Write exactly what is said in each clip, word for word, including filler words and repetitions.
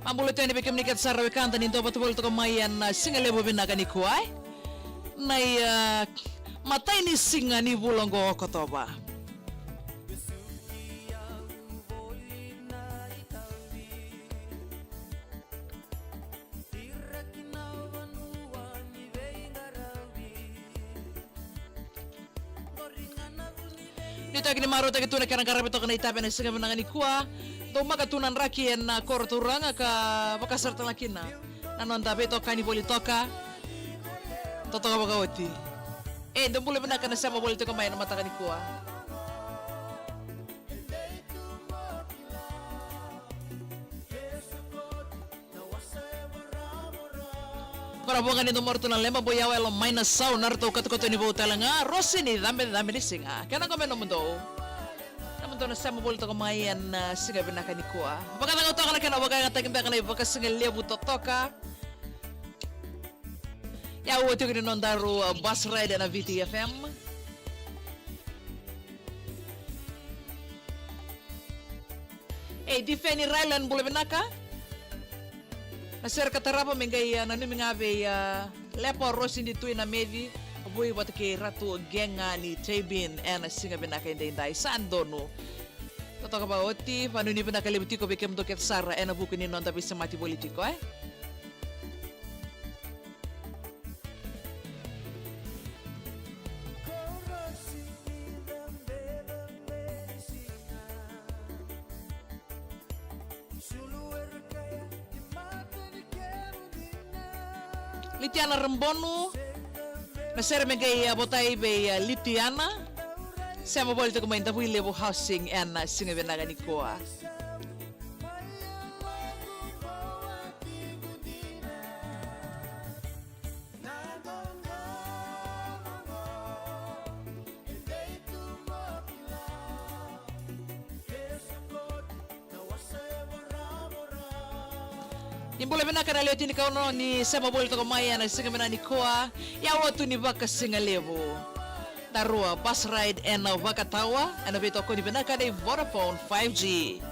A bula tale yani vei kemuni kece sara wekada ni dau vata voli toka mai ena, a, siga levu vinaka nikua, e? Na i, a, matai ni siga ni vula oqo o Okotova. Ni toki ni marautaki tu na kena qaravi toka na itavi ena siga vinaka nikua. Daumaka tu na draki ena koro turaga ka vaka sara tale kina na noda veitokani voli toka. Totoka vakaoti. E, dou bula vinaka na sema voli toka mai ena mataka nikua. Qo na vuqa ni domoro tu na leba, boi au yalo mai na sau na ratou katokato ni vou tale ga, Rosi ni cabecabe ni siga. Kena qo me nomudou. Nomudou na sema voli toka mai ena, a, siga vinaka nikua. Vakacagau toka na kena vakayagataki beka na ivakasiga levu totoka. Ia, oti ni nodaru, a, bus ride ena V T F M. E, Difeni Ryland, bula vinaka. Na sere ka tarava me qai, a, nanumi ga vei, a, Lepa Rosi ni Tui na Meci, Vui vata kei Ratu Gega ni Tabin, ena siga vinaka edaidai. Sa donu. Totoka vakaoti, vanuinui vinaka levu tiko vei kemudou kece sara ena vuku ni noda veisemati voli tiko, e? Litiana Rabonu, na sere me qai, a, votai vei, a, Litiana. Sema voli toka mai Davuilevu Housing ena, a, siga vinaka nikua. Ni bula vinaka na lewe tini kaono ni sema voli toka mai ena siga vinaka nikua. Ia, oti ni vakasiga levu. Daru a bus ride ena vakatawa ena veitokoni vinaka ni Vodafone five G.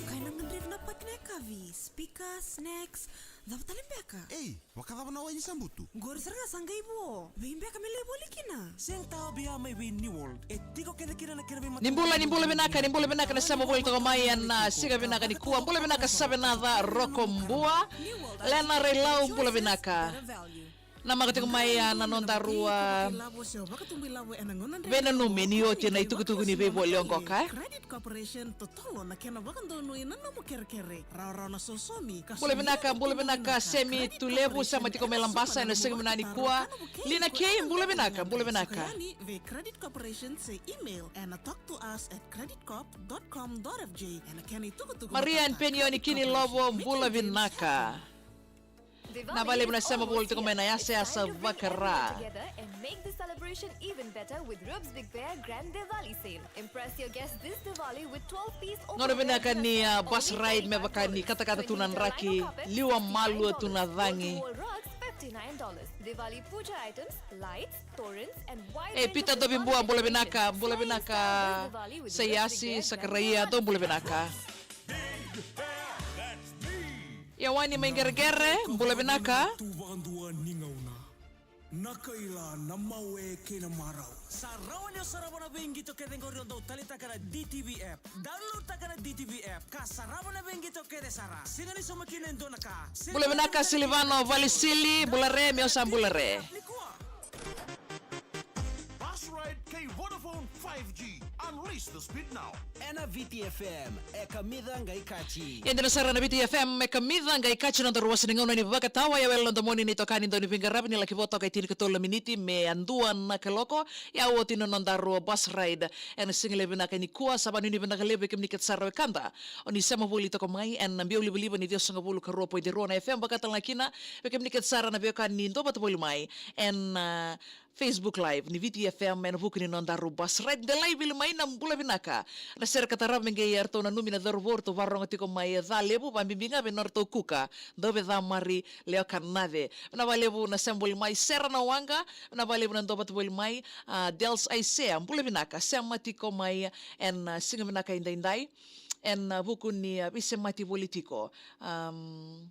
Kai na madriva na pati na yakavi, speaker, snacks, cava tale beka? Ei, vakacava na wai ni sabutu? Qori sara ga sa qai vo. Vei beka me lai voli kina? Sega tale beka mai vei New World. E tiko kece kina na kena veimataqali. Ni bula, ni bula vinaka, ni bula vinaka na sema voli toka mai ena, a, siga vinaka nikua. Bula vinaka Savenaca Rokobua. Lena Railau, bula vinaka. Namaka tiko mai, a, na nodaru a veinanumi ni oti na itukutuku ni veivoli oqo, e? Credit Corporation, totolo na kena vakadonui na nomu kerekere. Rawarawa na sosomi, ka bula vinaka, bula vinaka, Semi Tulevu, sema tiko mai Labasa ena siga vinaka nikua. Lina Kei, bula vinaka, bula vinaka. Vei Credit Corporation se email ena talk to us at credit corp dot com dot F J. Ena kena itukutuku Maria Penioni Kinilovo, bula vinaka. Na vale na sema voli toka mai na yasayasa Vakara. Together and make the celebration even better with Rub's Big Bear Grand Diwali Sale. Impress your guests this Diwali with twelve piece open air. Gauna vinaka ni, a, bus ride me vaka ni katakata tu na draki, liwa malua tu na cagi. Wall rugs, fifty-nine dollars. Diwali puja items, lights, torans, and wide range of Diwali decorations. E, Pita Dovibua, bula vinaka, bula vinaka. Saiasi, Sakaraia, dou bula vinaka. Ia wani mai Qereqere, bula vinaka. Tu vakadua ni gauna. Na kaila, na mawe kei na marau. Sa rawa ni o sarava na veiqito kece qori o dau taleitaka na D T V app. Download taka na D T V app ka sarava na veiqito kece sara. Sega ni sauma kina e dua na ka. Bula vinaka Silivano Valisili, bula re, me o sa bula re. Nikua. Bus ride kei Vodafone five G. Unleash the speed now. Ena V T F M, e kamica qai kaci. Ia dina sara na V T F M, e kamica qai kaci, noda ruasa ni gauna ni vakatawa, ia wele noda moni ni tokani dau ni veiqaravi ni laki vo toka e tinikatolu na miniti me a dua na kaloko, ia oti na nodaru bus ride. Ena siga levu vinaka nikua, sa vanuinui vinaka levu vei kemuni kece sara wekada. O ni sema voli toka mai ena biau livaliva ni ciwasagavulu ka rua poidi rua na F M, vakatalega kina vei kemuni kece sara na veiwekani ni dau vata voli mai ena, a, Facebook Live ni V T F M ena vuku ni nodaru bus ride. Delai Vilimai, na bula vinaka. Na sere ka tarava me qai ratou nanumi na cauravou ratou vakarorogo tiko mai Calevu, vabibi ga vei nodratou kuka Dauvecamari Leokanace. Vinaka vakalevu na sema voli mai. Sera na waqa, vinaka vakalevu na duavata voli mai. A, Dels Aisea, bula vinaka, sema tiko mai ena, a, siga vinaka edaidai ena, a, vuku ni, a, veisemati voli tiko. Am,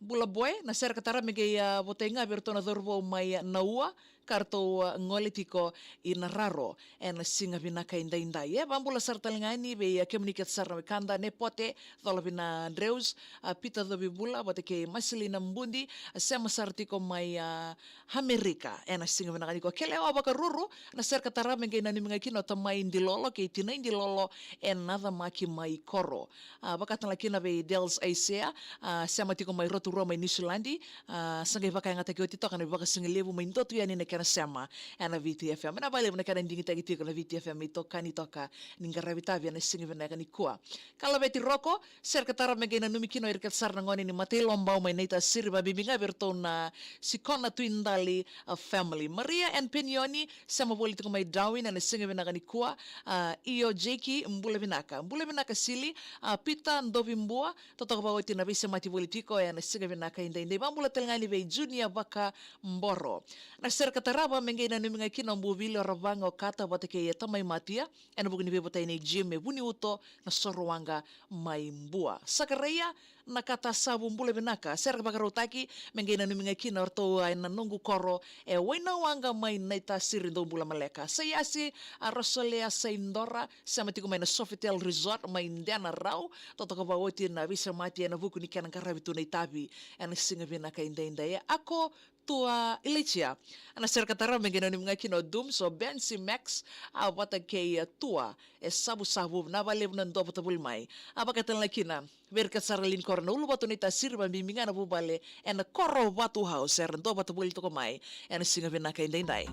Bula Boy, na sere ka tarava me qai, a, votai ga vei ratou na cauravou mai, a, Naua, ka ratou, a, gole tiko i Nararo ena siga vinaka edaidai. E, vabula sara tale ga yani vei, a, kemuni kece sara na wekada, Nepote Colavina Dreus, a, Pita Covibula vata kei Masilina Budi, a, sema sara tiko mai, a, Amerika ena siga vinaka nikua. Kelewa Vakaruru, na sere ka tarava me qai nanumi ga kina o tamai Dilolo kei tinai Dilolo ena Camaki mai Koro. A, vaka tale kina vei Dels Aisea, a, sema tiko mai Rotorua mai Niusiladi, a, sa qai vakayagataki oti toka na veivakasigalevu mai Dotu yani na kena sema ena VTFM. Vinaka vakalevu na kena digitaki tiko na VTFM, itokani toka ni qaravi tavi ena siga vinaka nikua. Kalaveti Roko, sere ka tarava me qai nanumi kina o ira kece sara na gone ni Matailobau mai Naitasiri, vabibi ga vei ratou na Sikona Tuidali, a, family. Maria and Penioni, sema voli tiko mai Darwin ena siga vinaka nikua. A, io Jeki, bula vinaka. Bula vinaka Sili, a, Pita Dovibua, totoka vakaoti na veisemati voli tiko ena siga vinaka edaidai. Vabula tale ga yani vei Junior Vakaboro. Na sere ka tarava me qai nanumi ga kina o Buvili, o Ravaga, o Kata vata kei, e, tamai Matia, ena vuku ni veivotai nei Jim e Vuniuto, na Sorowaqa mai Bua. Sakaraia Nakatasavu, bula vinaka. Sere vakarautaki me qai nanumi ga kina o ratou, a, ena noqu koro e Wainawaqa mai Naitasiri, dou bula maleka. Saiasi, a, Rosolea Saidora, sema tiko mai na Sofitel Resort mai Denarau, totoka vakaoti na veisemati ena vuku ni kena qaravi tu na itavi ena siga vinaka edaidai. E, Ako Tua Ilicia, na sere ka tarava me qai nanumi ga kina o Dooms, o Bensi Max, a, vata kei, a, Tua e Savusavu. Vinaka vakalevu na duavata voli mai. A, vaka tale ga kina vei ira kece sara na lewe ni koro na Uluvatu Naitasiri, vabibi ga na vuvale ena Korovatu House, era duavata voli toka mai ena siga vinaka edaidai.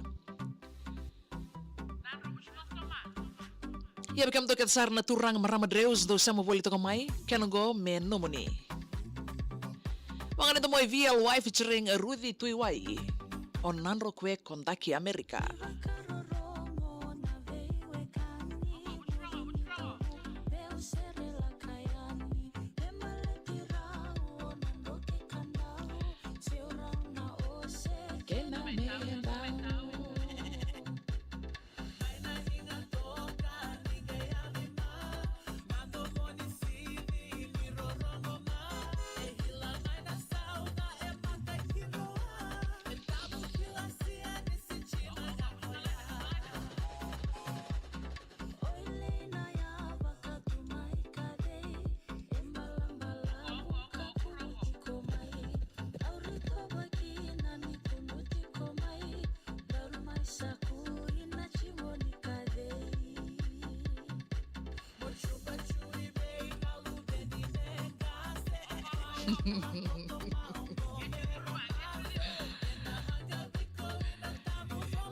Ia vei kemudou kece sara na turaga, marama Dreus, dou sema voli toka mai, kena oqo me nomuni. Vagana domo i V L Y featuring Ruthi Tuiwai, O Nadro Kue Kodaki Amerika.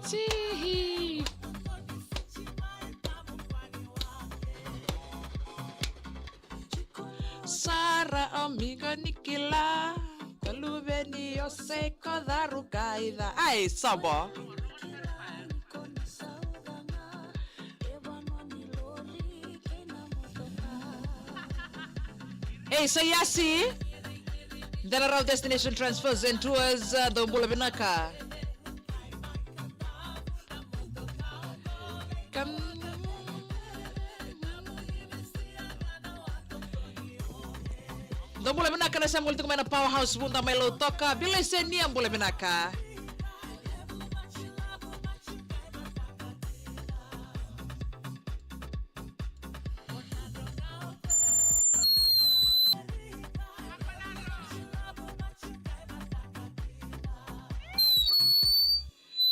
Sihi. Sara o migo ni kila, ka luve ni Ose ko Caru Kaica. Ai, sobo. Ei, sa iasi. Denarau Destination Transfers and Tours, uh, dou bula vinaka. Kam-, dou bula vinaka na sema voli tiko mai na Powerhouse Vuda mai Lautoka. Bilai Senia, bula vinaka.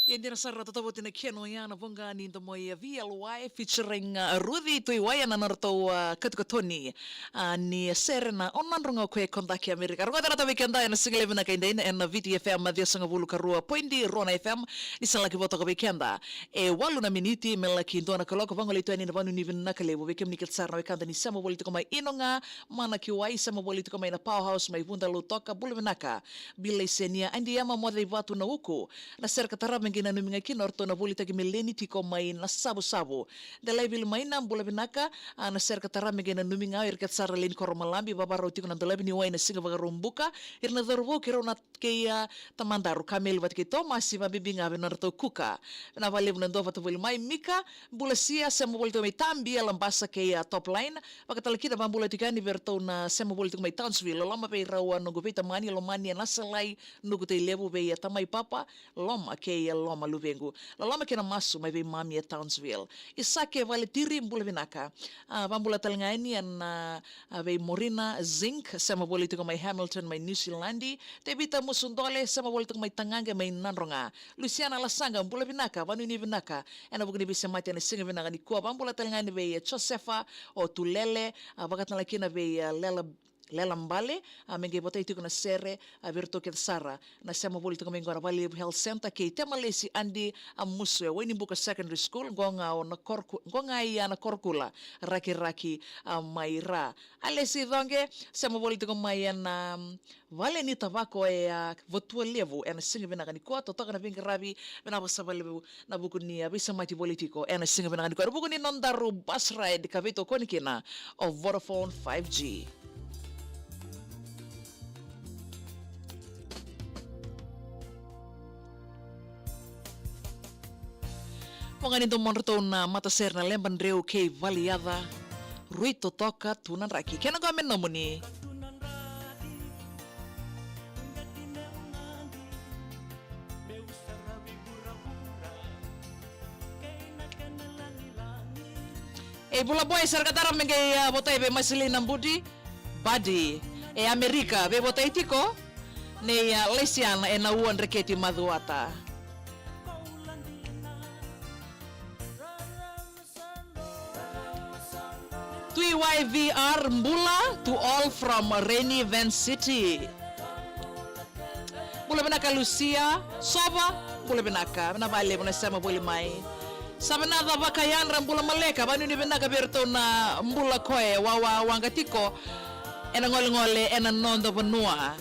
Ia dina sara, tautauvata na kena oya na voqa ni domo i V L Y featuring, uh, Ruthi Tuiwai ena nodratou, uh, katokatoni, uh, ni sere na O Nadro Ga O Koya e Kodaki Amerika. Rogoca na tavai keda ena siga levu na kaidai ena V T F M ciwasagavulu ka rua poidi rua na F M. Ni sa laki vo toka vei keda e walu na miniti me laki dua na kaloko. Vagolei tu yani na vanu ni vinaka levu vei kemuni kece sara na wekada ni sema voli tiko mai ino ga, Mana Kiwai, sema voli tiko mai na Powerhouse mai Vuda Lautoka, bula vinaka. Bilai Senia, Adi Ema, Moce i Vatu, na Uku. Na sere ka tarava me qai nanumi ga kina o ratou na volitaki me Leni tiko mai Nasavusavu. Delai Vilimaina, bula vinaka. A, na sere ka tara me qai nanumi ga o ira kece sara Leni Koromalabi, vavarau tiko na dolavi ni wai na siga Vakaraubuka. Ira na cauravou kei rau na kei, a, tamadaru Kameli vata kei Tomasi, vabibi ga vei nodratou kuka. Vinaka vakalevu na duavata voli mai. Mika, bula sia, sema voli tiko mai Tabi, a, Labasa kei, a, Top Line. Vakatale kina vabula tiko yani vei ratou na sema voli tiko mai Townsville. Loloma vei rau, a, noqu veitamani, lomani, a, Nasalai, Nuku Tailevu vei, a, tamai Papa, Loma kei, a, Loma luvequ. Loloma kei na masu mai vei mami e Townsville. Isake Valetiri, bula vinaka. A, vabula tale ga yani ena, a, vei Morina Zink, sema voli tiko mai Hamilton mai New Zealand. Tevita Musudole, sema voli tiko mai Tagaqe mai Nadroga. Luciana Lasaqa, bula vinaka, vanuinui vinaka. Ena vuku ni veisemati ena siga vinaka nikua, vabula tale ga yani vei, a, Josefa, o Tulele, a, vakatale kina vei, a, Lela Lela Bale, a, me qai votai tiko na sere, a, vei iratou kece sara na sema voli tiko mai qo na Valevu Health Centre kei Temalesi Adi, a, Musue, Wainibuka Secondary School, qo ga o na Koroku-, qo ga ia na Korokula, Rakiraki, a, mai Ra. Alesi Coqe, sema voli tiko mai ena, mm, vale ni tavako e, a, Vatualevu, ena siga vinaka nikua, totoka na veiqaravi, vinaka vakalevu, na vuku ni, a, veisemati voli tiko ena siga vinaka nikua. Na vuku ni nodaru bus ride ka veitokoni kina o Vodafone five G. Mo gani domodratou na matasere na Leba Dreu kei Valiyaca, Rui Totoka, Tu na Draki. Kena qo me nomuni. E bula boy, sara ka tara me qai, a, votai vei Masilina Budi, Badi, e Amerika, vei votai tiko, nei, a, Laisiana, e na ua dreketi macuata. Tui Y V R bula to all from Rainy Van City. Bula vinaka Lucia, Sova, bula vinaka, vinaka vakalevu na sema voli mai. Sa vinaka Vakayadra, bula maleka, vanuinui vinaka vei iratou na bula koya, wawa waqa tiko, ena golegole, ena noda vanua.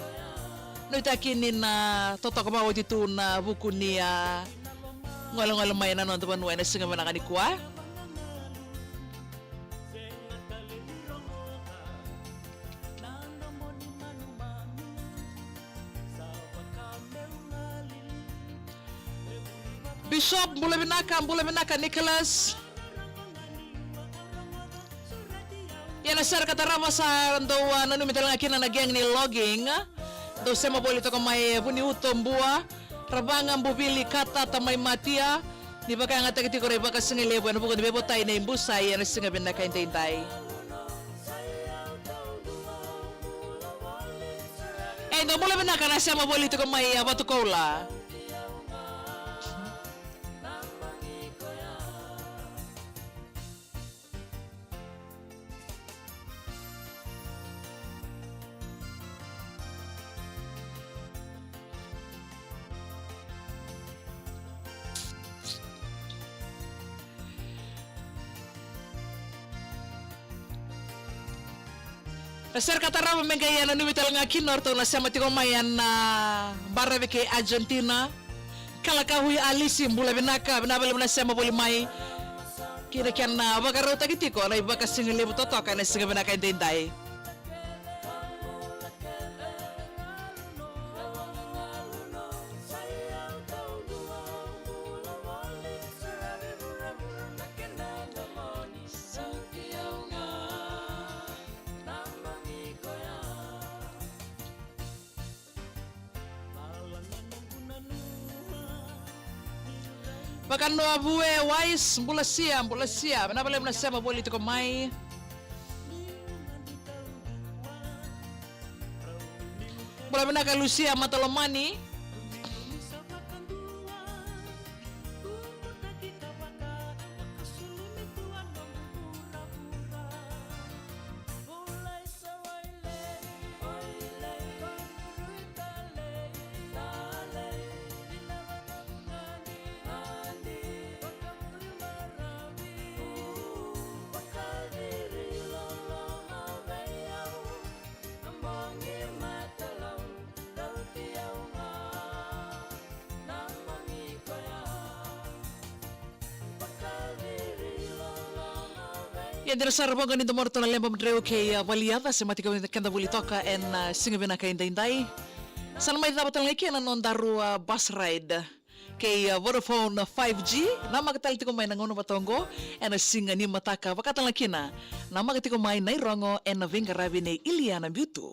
Nuitaki ni na totoka vakaoti tu na vuku ni a golegole mai na noda vanua ena siga vinaka nikua. Bishop, bula vinaka, bula vinaka, Nicholas. Ia na sere ka tarava sa dou, a, nanumi tale ga kina na gang ni logging. Dou sema voli toka mai Vuniuto, Bua, Ravaga, Buvili, Kata, Tamai Matia. Ni vakayagataki tiko na ivakasigalevu ena vuku ni veivotai nei Busai ena siga vinaka edaidai. E dou bula vinaka na sema voli toka mai, a, Vatukoula. Na sere ka tarava me qai nanumi tale ga kina o ratou na sema tiko mai ena, a, baravi kei Argentina. Kalakahui Alisi, bula vinaka, vinaka vakalevu na sema voli mai. Kina kena, a, vakarautaki tiko na ivakasigalevu totoka ena siga vinaka edaidai. Vakanuavue Wise, bula sia, bula sia. Vinaka vakalevu na sema voli tiko mai. Bula vinaka Lucia Matalomani. Ia dina sara, voqa ni domodratou na Leba Madreu kei a Valiaca, se mati kau keda voli toka ena siga vinaka edaidai. Sa na mai cava tale ga kina na nodaru a bus ride kei a Vodafone five G. Namaka tale tiko mai na gauna vata oqo ena siga ni mataka, vaka tale ga kina namaka tiko mai na irogo ena veiqaravi nei Iliana Biutu.